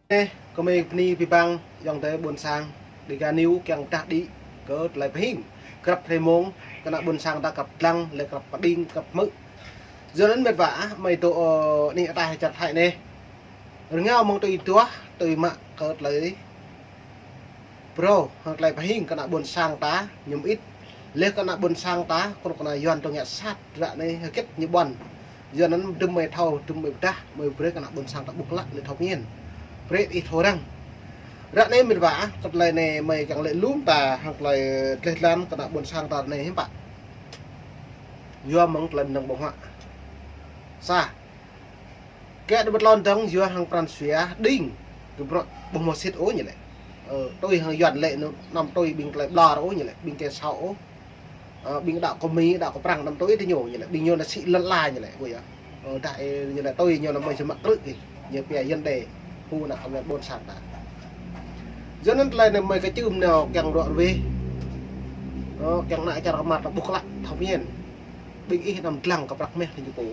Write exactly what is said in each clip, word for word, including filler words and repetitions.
Ơ, kơ mei bni bi bang, ayŏng adei ƀuôn sang, Dega News kiăng dah đĭ kơ tlei pơhing. Grăp hrei mông, kơ ană ƀuôn sang ta grăp dlăng, leh grăp pơđing, grăp hmư̆. Yua anăn mĭt wa, mei tŭ, ơ, anih ataih čar Thái anei. Rơngao mơ̆ng tui duah, tui mă kơ tlei brô, hŏng tlei pơhing kơ ană ƀuôn sang ta, ñu mơĭt. Leh kơ ană ƀuôn sang ta, kơ ană Yuăn tơ ngă sat, ră anei hơget ñu ƀuăn. Yua anăn dŭm mei thâo, dŭm mei pơdah, mei brei kơ ană ƀuôn sang ta ƀuh klă, leh thâo pơñen. Brei ih thâo răng. Ră anei mĭt wa, kơ tlei anei mei kiăng lĕ lŭm ta, hŏng tlei dleh dlan kơ ană ƀuôn sang ta anei hiưm pă. Yua mơ̆ng tlei mnơ̆ng ƀơ̆ng huă. Sa. Kĕ dê bơtlon dơ̆ng yua hŏng pran sua đing. Kơ bruă ƀuh mâo sĭt ôh ñu lĕ. Ơ, tui hŏng Yuăn lĕ ñu, năm tui ƀing tlei ƀlŏr ôh ñu lĕ, ƀing kĕ sau ôh. Ơ, ƀing đăo kơ Mi, đăo kơ Prăng năm tui tơ ñu ñu lĕ, ƀing ñu nao sĭ lăn ala ñu lĕ, ƀuh yơh. Ơ, dah, ơ, ñu lĕ tui ñu nao mâo jơmă krư̆ kơ. Ñu pia Yuăn đê, hu nao kơ mei ƀuôn sang ta. Yua anăn tlei anei mei kơ čưm nao kiăng ruă ruê. Ơ, kiăng ană čar kơ mă ta ƀuh klă, thâo pơñen. Ƀing ih năm dlăng kơ prăk meh tơ ñu pô.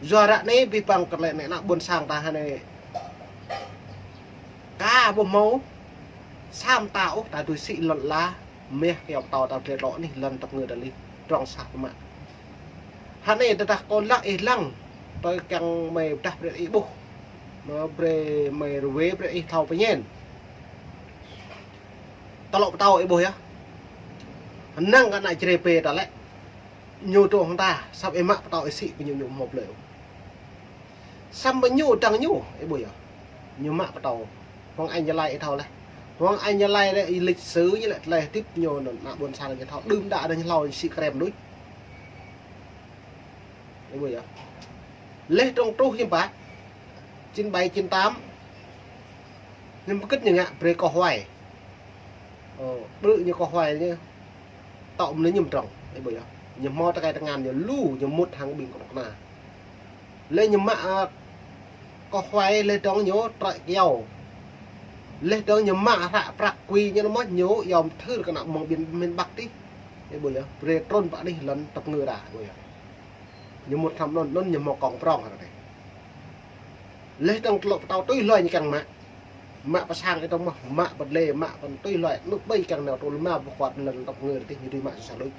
Yua ră anei bi bang kơ tlei anei ană ƀuôn sang ta hă anei. Ka ƀuh mâo, sa mta ôh, ta tui sĭ lăn ala, meh kiao ptâo ta tlei tlŏ anih lăn tăp ngơ ta lih, trŏng sah pơmă. Hă anei tơdah kơ lăng ih lăng, tơ kiăng mei pơdah brei ih ƀuh. Mă brei mei ruê brei ih thâo pơñen. Tlŏ ptâo ih ƀuh yơh. Năng kơ ană Jrai pê ta lĕ. Ñu tơ hŏng ta, săp ih mă ptâo ih sĭ pơ ñu ñu mâo blei. Săp pơ ñu dăng ñu, ih ƀuh yơh. Ñu mă ptâo. Hŏng Anh Gia Lai ih thâo leh. Hŏng Anh Gia Lai lĕ lịch sử ñu lĕ tlei hdĭp ñu anăn ană ƀuôn sang ñu thâo đưm đă dơ̆ng hlâo sĭ krem đuč. Ih ƀuh yơh. Leh trŏng truh hiưm pă. Chín bảy, chín tám. Hiưm pơkĭt ñu ngă brei kơ huai. Ơ, ƀrư̆ ñu kơ huai ñu. Tŏ mnơ̆ng ñu mdrŏng, ih ƀuh yơh. Ñu mâo tơkai tơngan ñu lu, ñu mŭt hăng ƀing knŭk kna. Leh ñu mă, ơ, kơ huai leh dơ̆ng ñu trăi kyâo. Leh dơ̆ng ñu mă hră prăk kui ñu mơh ñu yom thưr kơ ană mơ̆ng biên miền Bắc tih. Ih ƀuh yơh, brei trŭn pă anih lăn tăp ngơ đa, ih ƀuh yơh. Ñu mŭt hrăm anăn, anăn ñu mâo kŏng prŏng hă anei. Leh dơ̆ng tlŏ ptâo tui hluê ñu kiăng mă. Mă pơ sang ih tơ mơh, mă pơ dlê, mă pơ tui hluê, anŭn ƀai kiăng nao tui lima boh kwar lăn tăp ngơ tih ñu tui mă sa đuč.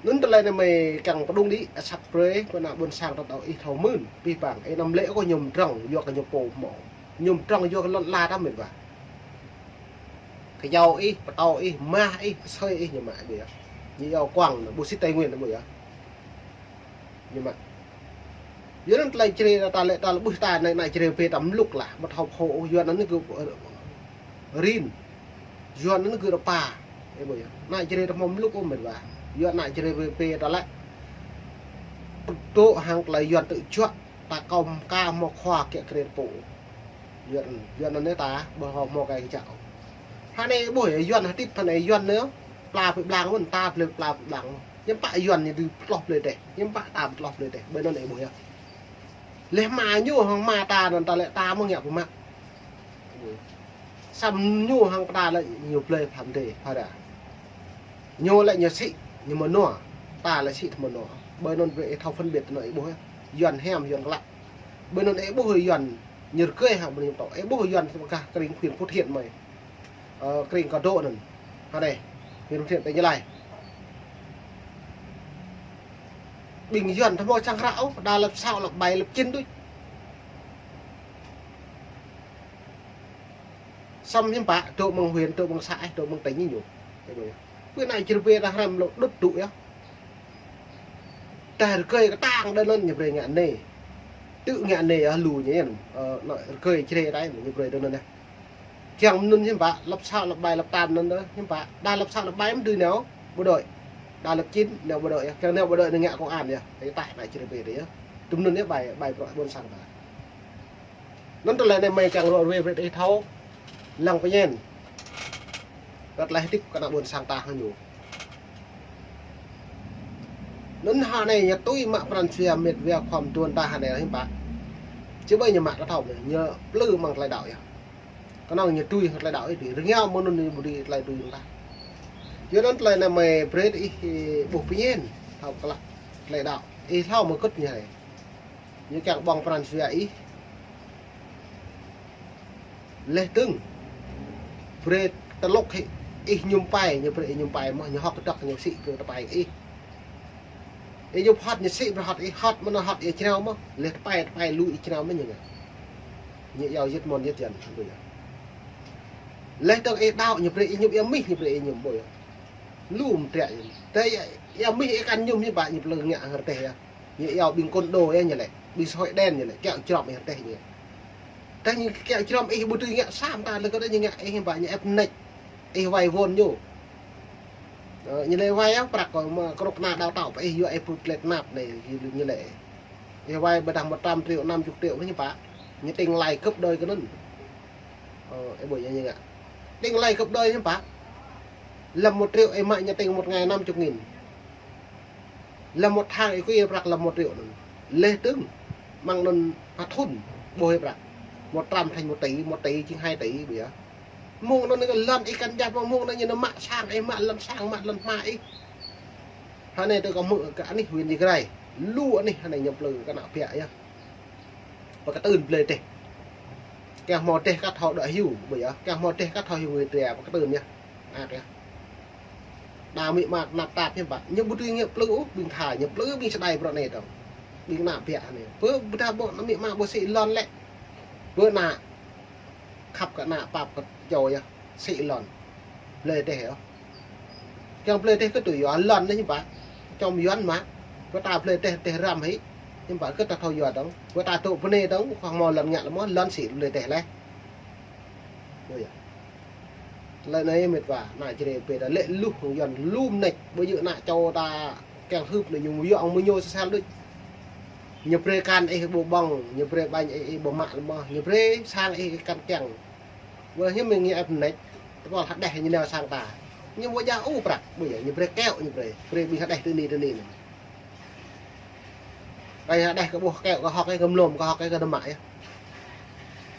Anŭn tlei anei mei kiăng pơdŭng đĭ, asăp brei, kơ ană ƀuôn sang ta đăo ih thâo mưn, bi bang, ih năm lĕ kơ ñu mdrŏng, yua kơ ñu pô mâo. Ñu mdrŏng yua kơ lăn ala ta mĭt wa. Kyâo ih, ptâo ih, mah ih, pơsơi ih ñu mă ƀiă. Ñu yua kuăng, ƀuh sĭt Tây Nguyên ƀuh yơh. Ñu mă. Yua anăn tlei Jrai ta lĕ ta lĕ ƀuh ta anei ană Jrai pê ta mluk lah, ƀu thâo phô ôh, yua anăn gơ̆ rin. Yua anăn gơ̆ rơpa. Ih ƀuh yơh. Ană Jrai ta mâo mluk ôh mĭt wa. Yua ană Jrai pê, pê ta lĕ. Dôk hăng tlei Yuăn tŭ juă, ta kâo ka mâo khua kiă kriê pô. Yua anăn, yua anăn anei ta ƀu hŏ mâo kơ kjăp. Hă anei ih ƀuh yơh, Yuăn hdĭp hă anei Yuăn anei, pla pĭ blang wăn ta blei pla pĭ blang. Hiưm pă Yuăn ñu dưi ptloh blei deh, hiưm pă ta ptloh blei deh, ƀơi anăn ih ƀuh yơh. Leh mă ñu hŏng mă ta anăn ta lĕ ta mơ̆ng ngă pơmă. Săm ñu hŏng ta lĕ ñu blei pham dê, phara. Ñu lĕ ñu sĭ, ñu mơnua. Ta lĕ sĭ tơ mơnua. Ƀơi anăn brei ih thâo phân biệt anăn ih ƀuh yơh. Yuăn hiam, Yuăn klă. Ƀơi anăn ih ƀuh Yuăn ñu rơgơi hă ƀơi anăn tŏ. Ih ƀuh Yuăn sĭ pơkah krĭng huyện Phú Thiện mei. Ơ, krĭng Kơ Dô anăn. Hă anei, huyện Phú Thiện tỉnh Gia Lai. Ƀing Yuăn ta mâo čang hră ôh, đa lăp sâo, lăp bai, lăp čĭn đuč. Săm hiưm pă, dôk mơ̆ng huyện, dôk mơ̆ng xã, dôk mơ̆ng tỉnh ñu. Ƀơi ană Jrai pê ta hrăm lŏ đŭt dŭ yơh. Tơdah rơgơi ktang đa anăn ñu brei ngă anei. Tŭ ngă anei yơh lu ñu yơh. Ơ, anăn rơgơi Jrai ta ñu brei đa anăn yơh. Kiăng mnŭn hiưm pă, lăp sâo, lăp bai, lăp tam anăn đa hiưm pă. Đa lăp sâo, lăp bai mdưi nao bộ đội. Đa lăp čĭn nao bộ đội yơh. Kiăng nao bộ đội anei ngă công an yơh. Ih tah ană Jrai pê ta yơh. Tŭ mnŭn yơh bai, bai bruă ƀuôn sang ta. Anăn tlei anei mei kiăng ruă ruê brei ih thâo. Lăng pơñen. Kơ tlei hdĭp kơ ană ƀuôn sang ta hŏng ñu. Anăn hă anei ñu tui mă pran jua mĭt wa khua mduôn ta hă anei hiưm pă. Či ƀai ñu mă ta thâo mơh, ñu plư mơ̆ng tlei đăo yơh. Knŏng ñu tui tlei đăo ih dih, rơngiao mơ̆ng anăn ñu ƀu dưi tlei tui mơh ta. Yua anăn tlei anei mei brei ih ƀuh pơñen, thâo klă tlei đăo. Ih hlâo mơ̆ kŭt ñu hă anei. Ñu kiăng ƀơ̆ng pran jua ih. Leh dơ̆ng, brei tơlŭk hĕ ih ñŭm pai, ñu brei ih ñŭm pai mơh, ñu hŏk dŏk ñu sĭ brei tơpai ih. Ih ñŭm hŏt ñu sĭ brei hŏt ih, hŏt mơ̆ nao hŏt ih jrao mơh, leh tơpai tơpai lu ih jrao mơh ñu ngă. Ñu iâu yit môn yit yan, ƀuh yơh. Leh dơ̆ng ih đăo ñu brei ih ñŭm, iâu mih ñu brei ih ñŭm, ƀuh yơh. Lu mdră yơh. Tơ iâu mih ih kăn ñŭm ñu ƀă ñu plư ngă hơr teh yơh. Ñu iâu ƀing côn đồ yơh ñu lĕ, ƀing xã hội đen ñu lĕ, kẹo črăm ih hơr teh ñu. Tơ ñu kẹo črăm ih ƀu dưi ngă sa mta leh kơ ñu ngă ih ƀă ñu ĕp mnêč. Ih wai won ñu. Ơ, ñu lĕ wai yơh prăk kơ mă krŭk na đao tao pă ih yua ih put lĕ knap anei, ñu lĕ. Ih wai ƀiădah một trăm triệu, năm chục triệu ñu pă. Ñu tĭng lãi gấp đôi kơ anăn. Ơ, ih ƀuh ñu ngă. Tĭng lãi gấp đôi ñu pă. Lăm một triệu ih mă ñu tĭng một ngày năm chục nghìn. Lăm một tháng ih kơ ih prăk lăm một triệu anăn. Leh dơ̆ng. Măng anăn ha thŭn. Ƀuh ih prăk. Một trăm thành một tỷ, một tỷ jing hai tỷ ƀiă. Mông anăn kơ lăn ih kăn jăp mông anăn ñu nao mă sang ih, mă lăn sang, mă lăn hma ih. Hơnei tơ kơ mơ̆ kơ anih huyện Ia Grai. Lu anih hơnei ñu plư kơ ană biă yơh. Pơkơtưn blei deh. Kiăng hmâo deh kăt hŏ đuĕ hiu, ƀuh yơh. Kiăng hmâo deh kăt hŏ hiu ngui tria pơkơtưn yơh. Ăt yơh. Đa amĭ ama knap tap hiam pă. Ñu ƀu dưi ngă plư ôh, ƀing tha, ñu plư ƀing sơdai bruă anei dơ̆ng. Ƀing ană biă anei. Pơ ƀiădah ƀuh amĭ ama ƀuh sĭ lăn lĕ. Pơ ană khăp kơ ană pap kơ čô yơh. Sĭ lăn. Blei deh yơh. Kiăng blei deh kơ tui yua lăn anei hiam pă. Čŏm yuăn mă. Pơ ta blei deh, deh răm hĭ. Hiam pă kơ ta thâo yua dơ̆ng. Pơ ta tŭ bơnê dơ̆ng, khŏng hmâo lăn ngă lĕ mơh, lăn sĭ blei deh leh. Ƀuh yơh. Leh anei mĭt wa, ană Jrai ƀiădah lĕ luh yuăn lu mnêč, ƀu djơ̆ ană čô ta kiăng hưp anei ñu yua ong mơñô sơsel đuč. Ñu brei kan ih ƀu ƀơ̆ng, ñu brei ƀañ ih, ih ƀu mă lĕ mơh, ñu brei sang ih, ih kăn kiăng. Ƀuh hiam mơ̆ng ñu ĕp mnêč, tơpul hđeh ñu nao sang ta. Ñu ƀu djă ôh prăk, ƀuh yơh, ñu brei kẹo, ñu brei, brei ƀing hđeh tơ anei tơ anei anăn. Kơ hđeh kơ ƀuh kẹo kơ hŏk, kơ mlôm kơ hŏk, kơ dơmă yơh.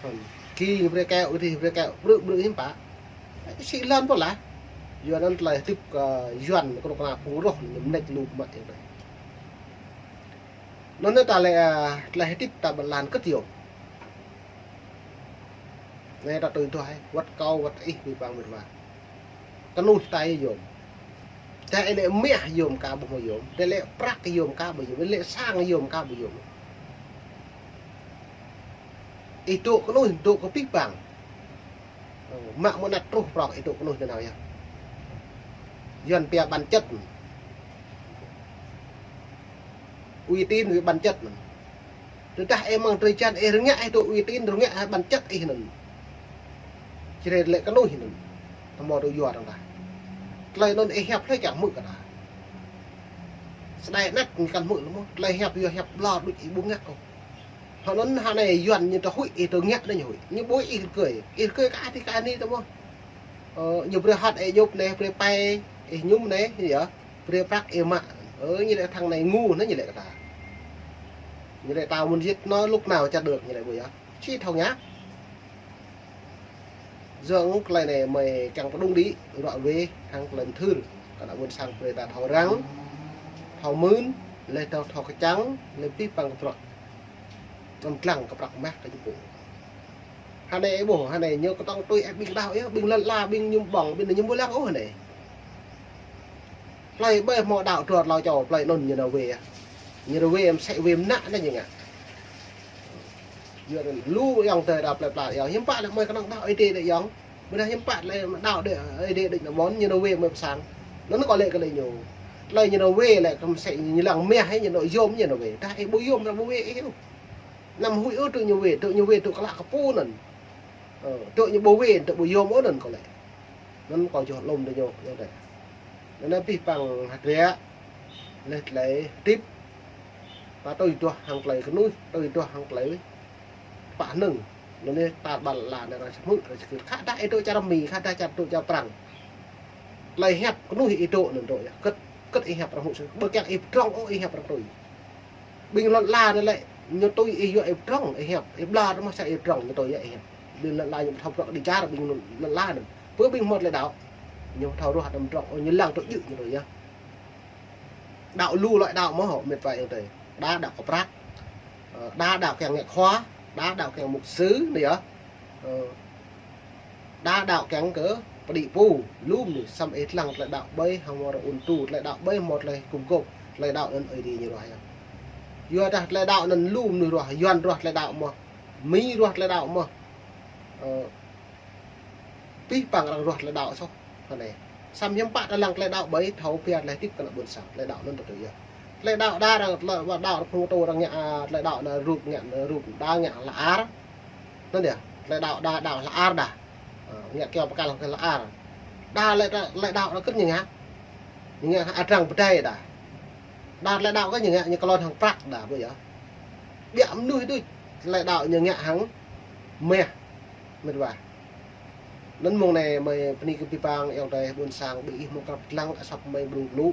Hŏn. Ki ñu brei kẹo, kơ dih brei kẹo, brư̆ brư̆ hiam pă. Sĭ lăn pô lah. Yua anăn tơlơi hdĭp kơ yuăn, kơ knŭk kna phung roh, ñu mnêč lu mă yơh. Anăn ta lĕ, a, tơlơi hdĭp ta ƀă lăn kơt yơh. Anei ta tui duah, wăt kâo, wăt ih, bi bang mĭt wa. Knuih ta yơh yôm. Tơ ih lĕ mah yôm ka ƀu mâo yôm. Tơ ih lĕ prăk yôm ka ƀu yôm. Ih lĕ sang yôm ka ƀu yôm. Ih dôk knuih, dôk kơ bi bang. Ơ, mă mơ̆ng anăp truh prŏng ih dôk knuih nanao yơh. Yuăn pia bản chất. Uy tín với bản chất. Tơdah ih mơ̆ng drei čiăng ih rơngiă ih dôk uy tín, rơngiă ih bản chất ih anăn. Jrai lĕ knuih anăn. Tơ mâo tơ yua dơ̆ng tah. Tơlơi anăn ih hiăp hlei čiăng hmư̆ kơ ta. Sơdai anet ñu kăn hmư̆ lĕ mơh. Tơlơi hiăp yua hiăp ƀlŏr đuč ih ƀu ngă ôh. Hŏ anăn hơnei yuăn ñu tơ huĭ ih tơ ngă anei ñu huĭ. Ñu ƀuh ih rơgơi. Ih rơgơi kơ adih kơ anih tơ mâo. Ơ, ñu brei hŏt ih ñŭp anei, brei pai ih ñŭm anei, yơh. Brei prăk ih mă. Ơ, ñu lĕ thăng anei ngu anei ñu lĕ kơ ta. Ñu lĕ ta muốn giết nó lúc nào chả được ñu lĕ ƀuh yơh. Či thâo ngă. Yua anăn klei anei mei kiăng pơdŭng đĭ, ruă wê, hăng klei mthưr. Kơ ană ƀuôn sang brei ta thâo răng, thâo mưn, leh thâo, thâo kčăng, leh bi păng kơ bruă. Anăn dlăng kơ prăk mah kơ ñu pô. Hơnei ih ƀuh, hơnei ñu kơtŏng tui ih ƀing đăo yơh, ƀing lăn ala, ƀing ñu ƀơ̆ng, ƀing ñu ƀu lăng ôh hơnei. Plei ƀai hmâo đăo dua tlâo čô, plei anăn ñu nao wê yơh. Ñu nao wê msĕ wê mnă anei ñu ngă. Yua anăn lu ayŏng adei đăo plei pla yơh, hiư̆m pă lĕ mei knŏng đăo Aê Diê đĕ ayŏng. Ƀiădah hiư̆m pă lĕ đăo đĕ Aê Diê đĕ nao mơ̆n, ñu nao wê mei pơ sang. Anăn kâo lĕ kơ lei ñu. Tơlơi ñu nao wê lĕ kơ msĕ ñu lăng mah hĕ ñu nao yôm ñu nao wê. Tơdah ih ƀu yôm, tơdah ƀu wê ih ôh. Năm huĭ ôh tŭ ñu wê, tŭ ñu wê tŭ klă kơ pô anăn. Ơ, tŭ ñu ƀu wê, tŭ ƀu yôm ôh anăn kâo lĕ. Anăn kâo juh lŏm tơ ñu, yơh dê. Anăn bi păng hdră, leh tơlơi hdĭp, ta tui duah hăng tơlơi knuih, tui duah hăng tơlơi pă hnơ̆ng. Anăn ta ƀă lăn anei arăng sĭt hmư̆, arăng sĭt khădah ih dôk čar Mi, khădah čar dôk čar Prăng. Tơlơi hiăp knuih ih dôk anăn dôk yơh. Kơ̆t, kơ̆t ih hiăp arăng hmư̆ sĭt. Ƀơ kiăng ih pơdrŏng ôh ih hiăp arăng tui. Ƀing lăn ala anei lĕ, ñu tui ih yua ih pơdrŏng, ih hiăp, ih ƀlŏr mơh sa ih pơdrŏng, ñu tui yua ih hiăp. Ƀing lăn ala ñu thâo bruă kơ đi čar, ƀing lăn ala anăn. Pơ ƀing hmâo tơlơi đăo, ñu thâo ruah đăm pơdrŏng, ơ, ñu lăng tŭ djơ̆ ñu tui yơh. Đăo lu lŏ đăo mơh hŏ, mĭt wa ayŏng adei. Đa đăo kơ prăk, ơ, đa đăo kiăng ngă khua, đa đăo kiăng mục sư, anei yơh. Ơ, Đa đăo kiăng kơ pđĭ pô, lu mnuih săm ih dlăng tlei đăo ƀai, hŏng mâo rơun tu, tlei đăo ƀai mâo tlei gŭm gôp, tlei đăo anăn Aê Diê ñu ruah yơh. Yua dah tlei đăo anăn lu mnuih ruah, Yuăn ruah tlei đăo mơh, Mi ruah tlei đăo mơh. Ơ, pih păng arăng ruah tlei đăo soh. Hơnei. Săm hiăm pă ta lăng tlei đăo ƀai, thâo pia tlei hdĭp kơ ană ƀuôn sang, tlei đăo anăn tơ tơ yơh. Tlei đăo đa arăng, tlei đăo arăng phung tô arăng ngă, a, tlei đăo anăn rup ngă, rup đa ngă hla ar. Anăn yơh, tlei đăo đa đăo hla ar đa. Ơ, ngă kyâo pơkăl hla ar. Đa tlei, tlei đăo arăng kơ ñu ngă. Ñu ngă adrăng pơdai đa. Đa tlei đăo kơ ñu ngă, ñu klon hŏng prăk đa, ƀuh yơh. Ƀiă mnuih đuč, tlei đăo ñu ngă hŏng meh. Mĭt wa. Anăn mông anei mei bơni kơ pih păng ayŏng adei ƀuôn sang, ƀing ih mâo krăp dlăng asăp mei brŭng blŭ.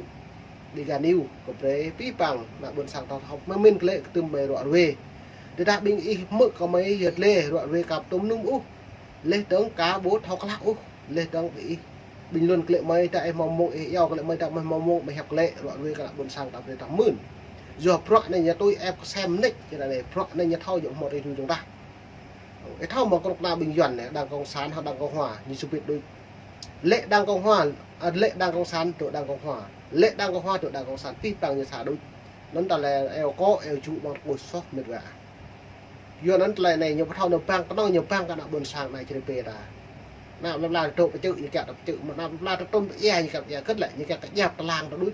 Dega News, kơ brei pih păng ană ƀuôn sang thâo thâo mei mĭn klei kdŭm mei ruă ruê. Tơdah ƀing ih hmư̆ kơ mei yơh dleh ruă ruê kăp tŭm nŭm ôh. Leh dơ̆ng ka ƀu thâo klah ôh. Leh dơ̆ng ƀing ih bình luận klei mei ta ih mâo mông, ih iâu klei mei ta mei mâo mông, mei hiăp klei ruă ruê kơ ană ƀuôn sang ta brei ta mưn. Yua bruă anei ñu tui ĕp ksem mnêč, čơ anei bruă anei ñu thâo yơh mâo rei rui dơ̆ng tah. Ih thâo mơ̆ng knŭk kna ƀing Yuăn anei, đảng cộng sản hŏng đảng cộng hòa, ñu sŭ bĭt đuč. Lĕ đảng cộng hòa, a, lĕ đảng cộng sản, dôk đảng cộng hòa. Lĕ đảng cộng hòa, dôk đảng cộng sản, pih păng ñu sa đuč. Anăn ta lĕ eo kŏ, eo jŭ ƀăng tơkuh soh mĭt wa. Yua anăn tlei anei ñu pơthâo ñu păng, knŏng ñu păng kơ ană ƀuôn sang anei čri pê ta. Ană plei pla dôk pơčư̆, ñu kiă dôk pơčư̆, mă ană plei pla dôk tŭm pơia, ñu kiă pơia, kơt lĕ, ñu kiă kơ djăp tơlang ta đuč.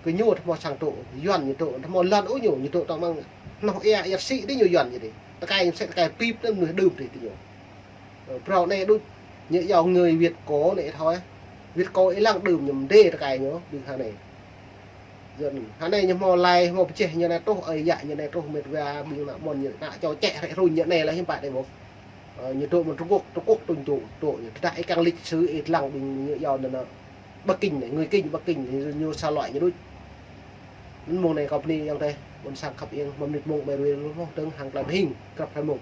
Kơ ñu thâo mâo sang dôk, Yuăn ñu dôk, thâo mâo lăn ôh ñu, ñu dôk tŏng mơ̆ng hnoh ia, ia sĭ dih ñu Yuăn ñu dih. Tơkai ñu msĕ tơkai pip anăn mnuih đưm dih ti ñu. Ơ, brâo anei đuč, ñu iâu người Việt cổ anei thôi. Việt cổ ih lăng đưm ñu mdê tơkai ñu, ƀing hơnei. Yua anăn, hơnei ñu mâo lai, mâo pơjeh ñu anei truh, ơi yă ñu anei truh, mĭt wa ƀing ană ƀuôn ñu, ană čô čĕ hrĕ hruñ ñu anei leh hiưm pă dei mơh. Ơ, ñu dôk mơ̆ng Trung Quốc, Trung Quốc tuñ dôk, dôk ñu. Tơdah ih kiăng lịch sử ih dlăng ƀing ñu iâu anăn, Bắc Kinh anei, người Kinh, Bắc Kinh, ñu, ñu sa loại ñu đuč. Anăn mông anei kâo bơni ayŏng adei ƀuôn sang khăp iêng, mâo mnĭt mông mei ruê lu mơh dơ̆ng hăng klei mhing, krăp hlei mông.